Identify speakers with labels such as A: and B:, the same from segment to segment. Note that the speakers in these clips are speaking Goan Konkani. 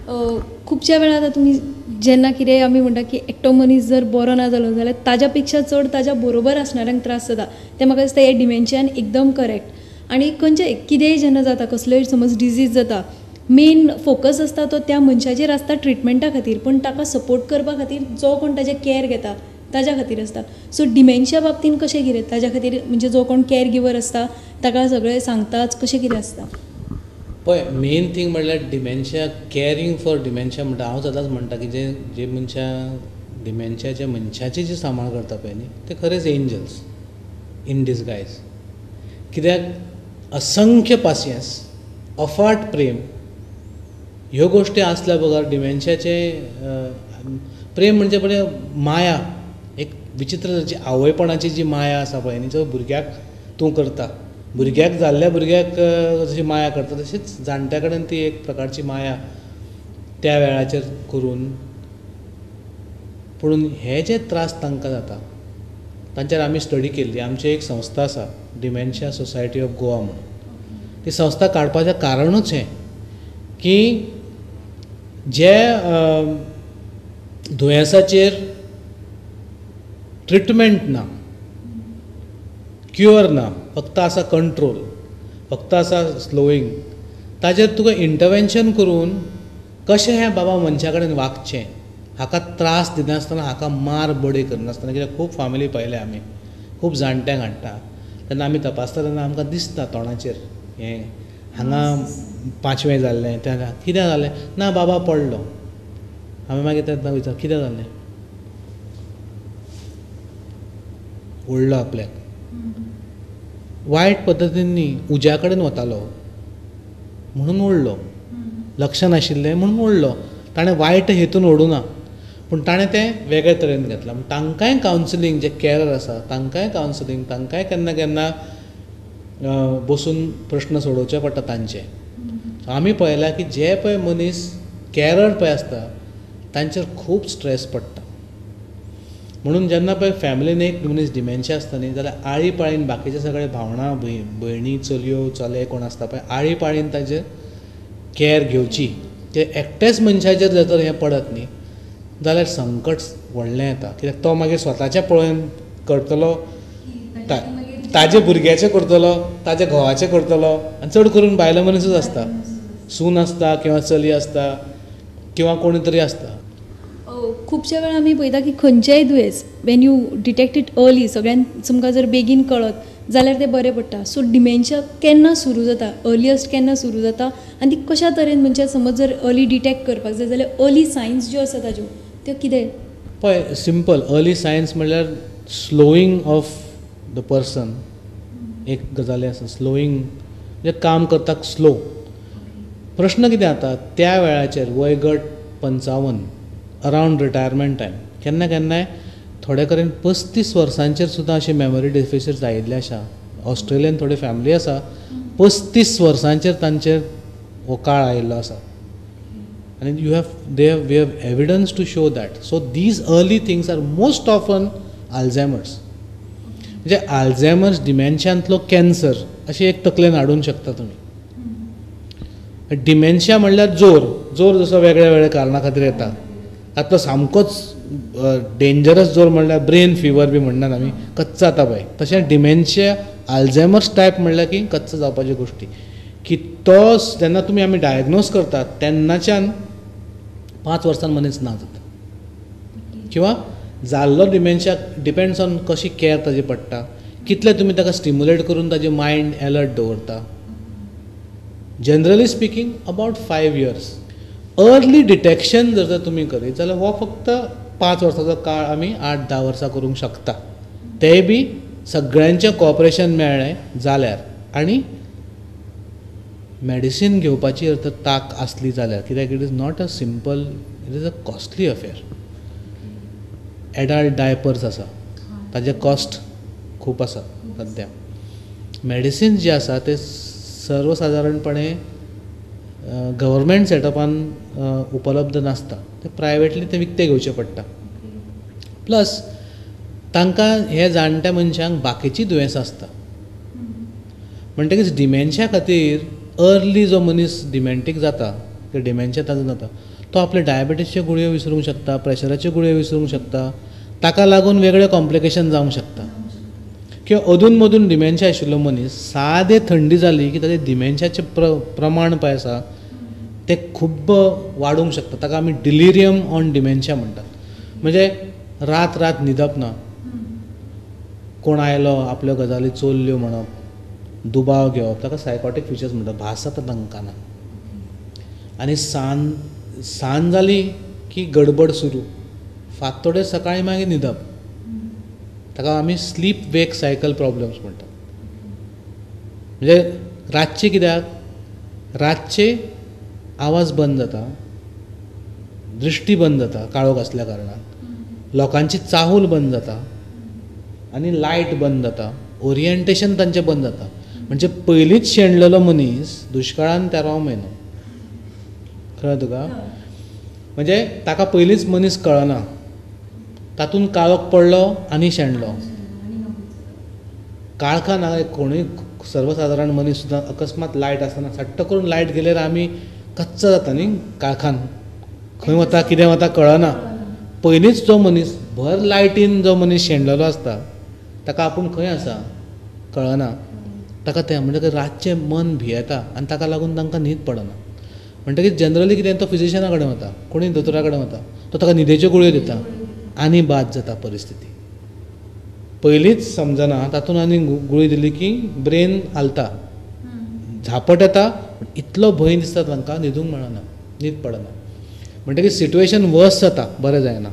A: खुबश्या वेळार आतां तुमी जेन्ना कितें आमी म्हणटा की एकटो मनीस जर बरो ना जालो जाल्यार ताज्या पेक्षा चड ताज्या बरोबर आसणाऱ्यांक त्रास जाता. तें म्हाका दिसता हें डिमेन्शियान एकदम करेक्ट. आनी खंयचें कितेंय जेन्ना जाता, कसलोय समज डिजीज जाता, मेन फोकस आसता तो त्या मनशाचेर आसता ट्रिटमेंटा खातीर, पूण ताका सपोर्ट करपा खातीर जो कोण ताजें कॅर घेता ताज्या खातीर आसता. सो डिमेन्शिया बाबतीन कशें कितें ताज्या खातीर म्हणजे जो कोण कॅर गिवर आसता ताका सगळें सांगताच, कशें कितें आसता?
B: पळय, मेन थींग म्हणल्यार डिमेन्शिया, कॅरींग फॉर डिमेन्शिया म्हणटा. हांव सदांच म्हणटा की जे जे मनशां डिमेन्शियाच्या मनशाची जी सांबाळ करता पळय न्ही, ते खरेंच एंजल्स इन डिसगायज. कित्याक असंख्य पासियेंस, अफाट प्रेम ह्यो गोश्टी आसल्या बगर डिमेन्शियाचें प्रेम म्हणजे पळय माया, एक विचित्र तरेची आवयपणाची जी माया आसा पळय न्ही, जो भुरग्याक तूं करता, भुरग्याक जाल्ल्या भुरग्याक जशी माया करता तशीच जाणट्या कडेन ती एक प्रकारची माया त्या वेळाचेर करून. पुणून हे जे त्रास तांकां जाता तांचेर आमी स्टडी केल्ली. आमची एक संस्था आसा, डिमेन्शिया सोसायटी ऑफ गोवा म्हणून. ती संस्था काडपाचें कारणूच हें की जे दुयेंसाचेर ट्रिटमेंट ना, क्युअर ना, फक्त आसा कंट्रोल, फक्त आसा स्लोईंग, ताजेर तुका इंटरवेन्शन करून कशें हें बाबा मनशा कडेन वागचें, हाका त्रास दिनासतना, हाका मार बडय करनासतना. कित्याक खूब फामिली पळयल्या आमी, खूब जाणट्यांक हाडटा तेन्ना आमी तपासता तेन्ना आमकां दिसता तोंडाचेर हें हांगा पांचवें जाल्लें, तेन्ना कितें जालें ना बाबा पडलो. आमी मागीर तेन्ना विचार कितें जालें, ओडलो आपल्याक, वायट पद्दतीन न्ही, उज्या कडेन वतालो म्हणून ओडलो, लक्ष नाशिल्लें म्हणून ओडलो, ताणें वायट हेतून ओडूं ना, पूण ताणें तें वेगळे तरेन घेतलां. तांकांय कावन्सिलींग, जे कॅरर आसा तांकांय कावन्सिलींग, तांकांय केन्ना केन्ना बसून प्रश्न सोडोवचे पडटा तांचे. आमी पळयलां की जे पळय मनीस कॅरर पळय आसता तांचेर खूब स्ट्रेस पडटा. म्हणून जेन्ना पळय फॅमिलीन एक मनीस डिमेन्शिया आसता न्ही, जाल्यार आळी पाळीन बाकीचे सगळे भावणां, भयणी, चलयो, चले कोण आसता पळय, आळी पाळीन तांचेर कॅर घेवची. ते एकटेच मनशाचेर जर तर हें पडत न्ही जाल्यार संकट व्हडलें येता. कित्याक तो मागीर स्वताचें पळोवन करतलो, ताजे भुरग्याचें करतलो, ताज्या घोवाचें करतलो, आनी चड करून बायलो मनीसूच आसता, सून आसता किंवा चली आसता किंवा कोणी तरी आसता.
A: खुबश्या वेळार आमी पळयता की खंयचेंय दुयेंस when you detect it early, सगळ्यांक तुमकां जर बेगीन कळत जाल्यार तें बरें पडटा. सो डिमेन्शिया केन्ना सुरू जाता, अर्लियस्ट केन्ना सुरू जाता आनी ती कशा तरेन म्हणजे समज जर अर्ली डिटेक्ट करपाक जाय जाल्यार अर्ली सायन्स ज्यो आसा ताज्यो त्यो कितें?
B: पळय, सिंपल अर्ली सायन्स म्हणल्यार स्लोईंग ऑफ the person एक गजाली आसा. स्लोईंग म्हणजे काम करता स्लो. प्रश्न कितें जाता त्या वेळाचेर वयगट 55 अरावंड रिटायरमेंट टायम, केन्ना केन्नाय थोडे कडेन 35 वर्सांचेर सुद्दां अशी मेमरी डेफिसिट आयिल्ले आसा. ऑस्ट्रेलियन थोडी फॅमिली आसा, 35 वर्सांचेर तांचेर हो काळ आयिल्लो आसा. आनी you have they have we have evidence to show that. So these early things are most often Alzheimer's. म्हणजे आल्झायमर्स डिमेन्शियांतलो कॅन्सर अशें एक तकलेन हाडूंक शकता तुमी. डिमेन्शिया म्हणल्यार जोर, जोर जसो वेगळ्या वेगळ्या कारणां खातीर येता. तातूंतलो सामकोच डेंजरस जोर म्हणल्यार ब्रेन फिवर बी म्हणनात आमी, कच्च जाता पळय, तशें डिमेन्शिया आल्झायमर्स टायप म्हणल्यार की कच्च जावपाच्यो गोश्टी की तो जेन्ना तुमी आमी डायग्नोज करतात तेन्नाच्यान 5 वर्सान मनीस ना जाता. किंवा जाल्लो डिमेन्शिया डिपेंड्स ऑन कशी कॅर ताजी पडटा, कितले तुमी ताका स्टिमुलेट करून ताजें मायंड एलर्ट दवरता. Generally speaking about 5 years. Early detection जर तुमी करीत जाल्यार हो फक्त 5 वर्साचो काळ आमी 8-10 वर्सां करूंक शकता, तेंय बी सगळ्यांचें कॉपरेशन मेळ्ळें जाल्यार आनी मेडिसीन घेवपाची जर तांक आसली जाल्यार. कित्याक it is not a simple, it is a costly affair. Adult diapers आसा ताजें कॉस्ट खूब आसा सद्या. मेडिसीन जे आसा ते सर्वसादारणपणे गव्हर्मेंट सेटअपान उपलब्ध नासता, ते प्रायवेटली ते विकते घेवचे पडटा. प्लस तांकां हे जाणट्या मनशांक बाकीची दुयेंसां आसता, म्हणटकीच डिमेन्शिया खातीर अर्ली जो मनीस डिमेंटीक जाता किंवा डिमेन्शिया ताजो जाता, तो आपले डायबिटीजच्यो गुळयो विसरूंक शकता, प्रेशराच्यो गुळयो विसरूंक शकता, ताका लागून वेगळे कॉम्प्लिकेशन जावंक शकता. किंवा अदून मदून डिमेन्शिया आशिल्लो मनीस सादे थंडी जाली की ताजे डिमेन्शियाचें प्रमाण पळय आसा तें खूब्ब वाडूंक शकता. ताका आमी डिलिरियम ऑन डिमेन्शिया म्हणटात. म्हणजे रात रात न्हिदप ना, कोण आयलो आपल्यो गजाली चोरल्यो म्हणप, दुबाव घेवप, ताका सायकोटीक फिचर्स म्हणटात. भास जाता तांकां कानाक. आनी सांज जाली की गडबड सुरू, फांतोडेर सकाळीं मागीर न्हिदप, ताका आमी स्लीप वेक सायकल प्रॉब्लम्स म्हणटात. म्हणजे रातचें कित्याक, रातचें आवाज बंद जाता, दृश्टी बंद जाता काळोख आसल्या कारणान, लोकांची चाहूल बंद जाता आनी लायट बंद जाता, ओरिएंटेशन तांचें बंद जाता. म्हणजे पयलींच शेणलेलो मनीस दुश्काळान 13वो म्हयनो, कळ्ळें तुका? म्हणजे ताका पयलींच मनीस कळना, तातूंत काळोख पडलो आनी शेणलो. काळखान कोणूय सर्वसादारण मनीस सुद्दां अकस्मात लायट आसतना सट्ट करून लायट गेल्यार आमी कच्च जाता न्ही, काळखान खंय वता कितें वता कळना. पयलींच जो मनीस भर लायटीन जो मनीस शेणलेलो आसता ताका आपूण खंय आसा कळना, ताका तें म्हणटकीर रातचें मन भियेता आनी ताका लागून तांकां न्हीद पडना. म्हणटकीर जनरली कितें, तो फिजिशना कडेन वता, कोणूय दोतोरा कडेन वता, तो ताका न्हिदेच्यो गुळयो दिता आनी बाद जाता परिस्थिती. पयलींच समजना, तातूंत आनी गुळी दिली की ब्रेन हालता, झापट येता, इतलो भंय दिसता तांकां, न्हिदूंक मेळना, न्हीद पडना. म्हणटकीर सिट्युएशन वर्स जाता, बरें जायना.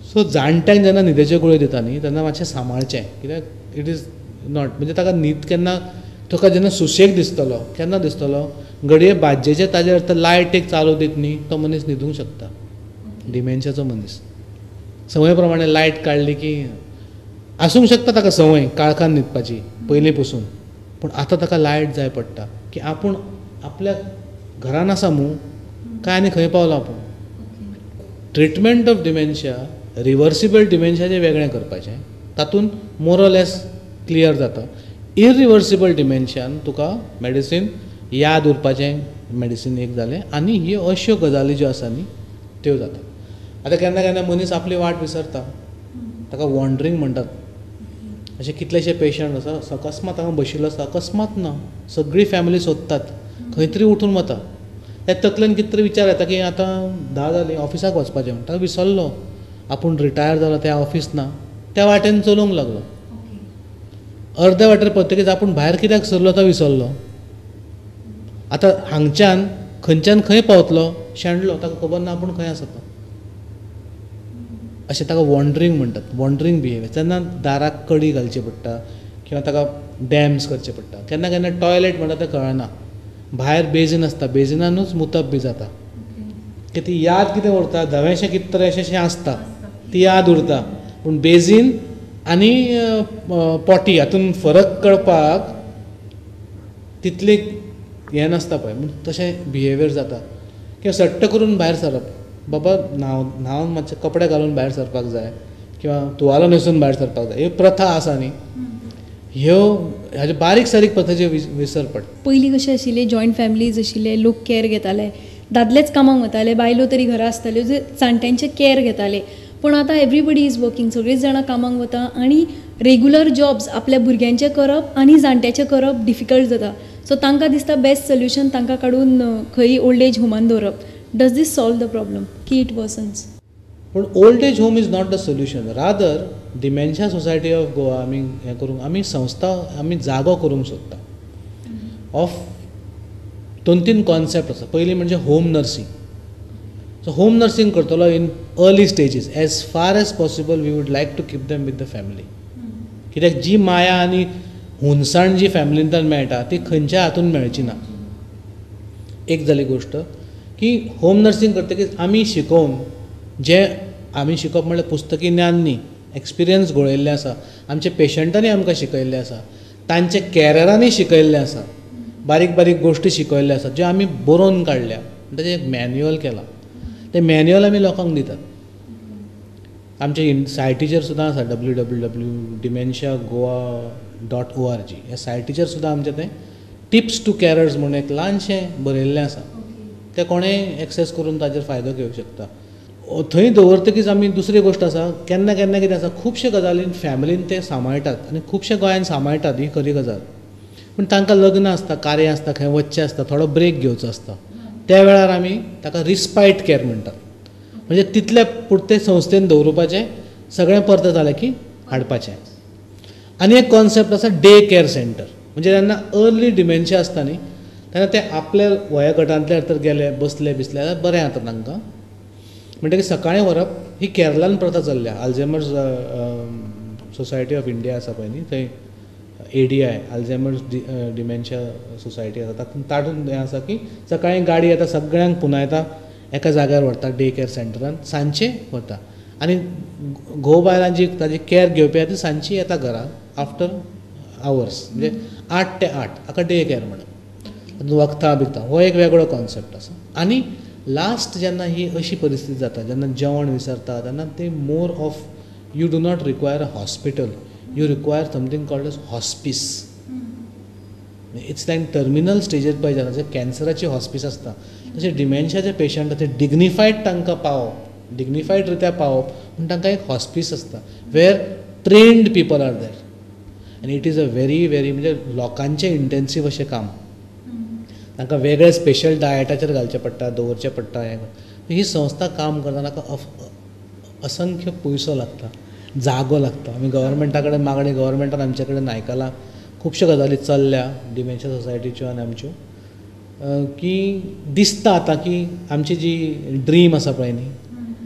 B: सो जाणट्यांक जेन्ना न्हिदेच्यो गुळयो दिता न्ही तेन्ना मातशें सांबाळचें, कित्याक it is not, म्हणजे ताका न्हीद केन्ना, तुका जेन्ना सुशेग दिसतलो, केन्ना दिसतलो, घडये बाज्जेचेर ताजेर आतां लायट एक चालू दीत न्ही, तो मनीस न्हिदूंक शकता. डिमेन्शियाचो मनीस संवय प्रमाणे लायट काडली की आसूंक शकता ताका संवय काळखान न्हिदपाची पयलीं पसून, पूण आतां ताका लायट जाय पडटा की आपूण आपल्या घरान आसा मूं काय आनी खंय पावलो आपूण. ट्रिटमेंट ऑफ डिमेन्शिया, रिवर्सिबल डिमेन्शियाचें वेगळें करपाचें, तातूंत मोर ऑर लेस क्लियर जाता. इरिवर्सिबल डिमेन्शियान तुका मेडिसीन याद उरपाचें मेडिसीन एक जालें, आनी ह्यो अश्यो गजाली ज्यो आसा न्ही त्यो जाता. आतां केन्ना केन्ना मनीस आपली वाट विसरता, ताका वॉन्डरींग म्हणटात. अशे कितलेशे पेशंट आसा, अकस्मात हांगा बशिल्लो आसता, अकस्मात ना, सगळी फॅमिली सोदतात, खंय तरी उठून वता, त्या तकलेन कितें तरी विचार येता की आतां 10 जालीं ऑफिसाक वचपाचें म्हणटा, विसरलो आपूण रिटायर जालो, त्या ऑफिस ना, त्या वाटेन चलूंक लागलो. अर्द्या वाटेर पळयतकीच आपूण भायर कित्याक सरलो तो विसरलो. आतां हांगच्यान खंयच्यान खंय पावतलो, शेणलो, ताका खबर ना आपूण खंय आसा तो. अशें ताका वॉन्डरींग म्हणटात, वॉन्डरींग बिहेवियर. तेन्ना दाराक कडी घालची पडटा किंवा ताका डॅम्स करचे पडटा. केन्ना केन्ना टॉयलेट म्हणटा तें कळना, भायर बेजीन आसता, बेजिनानूच मुतप बी जाता, की ती याद कितें उरता, धवेंशें कितें तरी अशें आसता ती याद उरता, पूण बेजीन आनी पॉटी हातूंत फरक कळपाक तितली हें नासता पळय, म्हूण तशें बिहेवियर जाता. किंवा सट्ट करून भायर सरप, बाबा न्हांवन मातशे कपडे घालून भायर सरपाक जाय किंवा तुवालो न्हेसून भायर सरपाक जाय, ह्यो प्रथा आसा न्ही, ह्यो हाजे बारीक सारीक प्रथाचे विसर पडटा.
A: पयलीं कशें आशिल्लें, जॉयंट फॅमिलीज आशिल्ले, लोक कॅर घेताले, दादलेच कामाक वताले, बायलो तरी घरा आसताल्यो, जे जाणट्यांचें कॅर घेताले. पूण आतां एवरीबडी is working, सगळींच जाणां कामाक वता आनी रेगुलर जॉब्स आपल्या भुरग्यांचें करप आनी जाणट्याचें करप डिफिकल्ट जाता. सो तांकां दिसता बेस्ट सोल्युशन तांकां काडून खंय ओल्ड एज होमान दवरप. Does this solve the problem की it वर्सन्स?
B: पूण old age home is not the solution. Rather dementia society of Goa आमी हें करूंक, आमी संस्था आमी जागो करूंक सोदता ऑफ 2-3 कॉन्सेप्ट आसा. पयलीं म्हणजे home nursing. So home nursing करतलो in early stages, as far as possible we would like to keep them with the family. कित्याक जी माया आनी हुनसाण जी फॅमिलींतल्यान मेळटा ती खंयच्या हातून मेळची ना. एक जाली गोश्ट की होम नर्सिंग करतकीच आमी शिकोवन, जें आमी शिकप म्हणल्यार पुस्तकी ज्ञान न्ही, एक्सपिरियन्स घोळयल्लें आसा, आमच्या पेशंटांनी आमकां शिकयल्लें आसा, तांच्या कॅररांनी शिकयल्लें आसा, बारीक बारीक गोश्टी शिकयल्ल्यो आसा ज्यो आमी बरोवन काडल्या, ताचें एक मॅन्युअल केलां, तें मॅन्युअल आमी लोकांक दितात. आमचे सायटीचेर सुद्दां आसा www.dementiagoa.org ह्या सायटीचेर सुद्दां आमचें तें टिप्स टू कॅरर्स म्हणून एक ल्हानशें बरयल्लें आसा. ते कोणेय एक्सेस करून ताजेर फायदो घेवंक शकता. थंय दवरतकीच आमी दुसरी गोश्ट आसा, केन्ना केन्ना कितें आसा, खुबशे गजालीन फॅमिलीन ते सांबाळटात आनी खुबशे गोंयान सांबाळटात, ही खरी गजाल. पूण तांकां लग्न आसता, कार्य आसता, खंय वचचें आसता, थोडो ब्रेक घेवचो आसता, त्या वेळार आमी ताका रिस्पायट कॅर म्हणटात. म्हणजे तितले पुरते संस्थेन दवरुपाचें, सगळें परतें जालें की हाडपाचें. आनी एक कॉन्सेप्ट आसा डे कॅर सेंटर, म्हणजे जेन्ना अर्ली डिमेन्शिया आसता न्ही तेन्ना ते आपल्या वया गटांतल्या भितर गेले, बसले बिसले जाल्यार बरें जाता तांकां. म्हणटकीर सकाळीं व्हरप ही केरलान प्रथा चल्ल्या. अल्झायमर्स सोसायटी ऑफ इंडिया आसा पळय न्ही, थंय ADI Alzheimer's dementia society आसा, तातूंत तातूंत हें आसा की सकाळीं गाडी येता, सगळ्यांक पुंजायता, एका जाग्यार व्हरता डे कॅर सेंटरान, सांजचे वता. आनी घोव बायलांची ताजी कॅर घेवपी आसा ती सांजची येता घरा आफ्टर आवर्स, म्हणजे 8 ते 8 हाका डे कॅर म्हणप. वखदां बिखदां हो एक वेगळो कॉन्सेप्ट आसा. आनी लास्ट जेन्ना ही अशी परिस्थिती जाता, जेन्ना जेवण विसरता, तेन्ना ते more of you do not require a hospital, you require something called as hospice. It's like terminal स्टेजीर पळय जेन्ना जशें कॅन्सराची हॉस्पीस आसता तशें डिमेन्शियाचे पेशंट ते डिग्निफायड तांकां पावप, डिग्निफायड रित्या पावप म्हूण तांकां एक हॉस्पीस आसता where trained people are there. आनी it is a very very म्हणजे लोकांचें इंटेन्सीव अशें काम. तांकां वेगळे स्पेशल डायटाचेर घालचें पडटा, दवरचें पडटा. हें ही संस्था काम करतना ताका असंख्य पयसो लागता, जागो लागता. आमी गव्हर्मेंटा कडेन मागणी, गव्हर्मेंटान आमचे कडेन आयकलां, खुबश्यो गजाली चल्ल्या डिमेन्शिया सोसायटीच्यो आनी आमच्यो, की दिसता आतां की आमची जी ड्रीम आसा पळय न्ही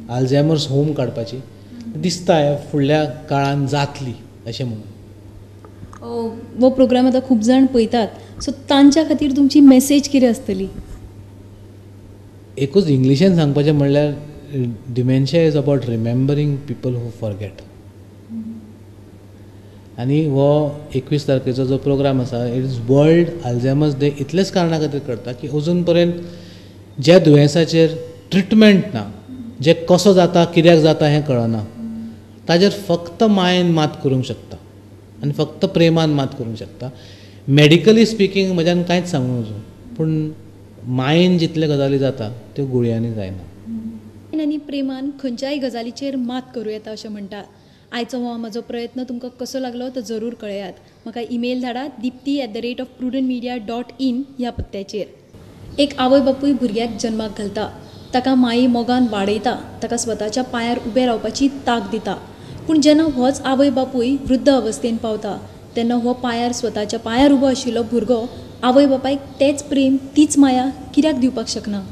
B: अल्झायमर्स होम काडपाची, दिसता फुडल्या काळान जातली अशें म्हणून.
A: हो प्रोग्राम आतां खूब जाण पळयतात, सो तांच्या खातीर तुमची मेसेज कितें आसतली?
B: एकूच इंग्लिशेन सांगपाचें म्हणल्यार dementia is about remembering people who forget. आनी हो 21 तारखेचो जो प्रोग्राम आसा, it is world Alzheimer's day, इतलेच कारणा खातीर करता की अजून पर्यंत ज्या दुयेंसाचेर ट्रिटमेंट ना, जे कसो जाता कित्याक जाता हें कळना, ताजेर फक्त मायेन मात करूंक शकता आनी फक्त प्रेमान मात करूंक शकता. मेडिकली स्पिकींग म्हज्यान कांयच सांगूंक नजो, पूण मायेन जितले गजाली जाता त्यो गुळयांनी जायना.
A: आनी प्रेमान खंयच्याय गजालीचेर मात करूं येता अशें म्हणटा. आयचो हो म्हजो प्रयत्न तुमकां कसो लागलो तो जरूर कळयात. म्हाका ईमेल धाडात dipti@prudentmedia.in ह्या पत्त्याचेर. एक आवय बापूय भुरग्याक जन्माक घालता, ताका माये मोगान वाडयता, ताका स्वताच्या पांयार उबें रावपाची तांक दिता. पूण जेन्ना होच आवय बापूय वृद्ध अवस्थेन पावता तेन्ना हो पांयार स्वताच्या पांयार उबो आशिल्लो भुरगो आवय बापायक तेच प्रेम, तीच माया कित्याक दिवपाक शकना?